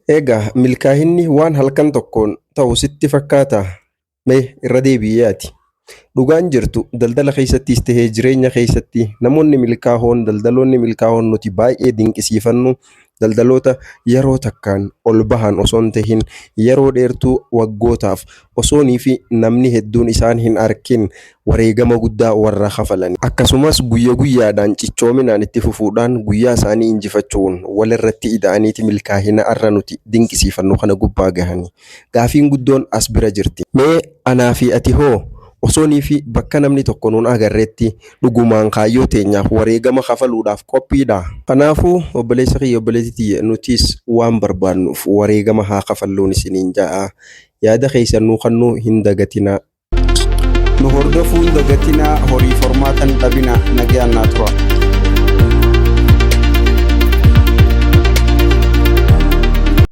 Egaa milkaahinni waan halkan tokkoon ta'u sitti fakkaataa? Mee irra deebi'i yaadi. Dhugaan jirtu daldala keessattis tahee jireenya keessatti namoonni milkaahoon daldaloonni milkaahoon nuti baay'ee dinqisiifannu daldaloota yeroo takkaan ol bahan osoo hin tahin yeroo dheertuu waggootaaf osoonii fi namni hedduun isaan hin arkin wareegama guddaa warra kafalani. Akkasumas guyya guyyaadhaan cichoominaan itti fufuudhaan guyyaa isaanii injifachuun walirratti ida'aniiti milkaahina arra nuti dinqisiifannu kana gubbaa gahani. Gaafiin guddoon as bira jirti. Mee anaa fi ati hoo osoonii fi bakka namni tokko nun agarretti dhugumaan kaayyoo teenyaaf wareegama kafaluudhaaf qophiidhaa? Kanaafuu obboleessa kiyya obboleettii tiyya nutis waan barbaannuuf wareegama haa kafalluun isiniin ja'a. Yaada keessan nuu kannuu hin dagatinaa. Nu hordofuu hin dagatinaa, horiif hormaata hin dhabinaa. Nagayaan naa turaa.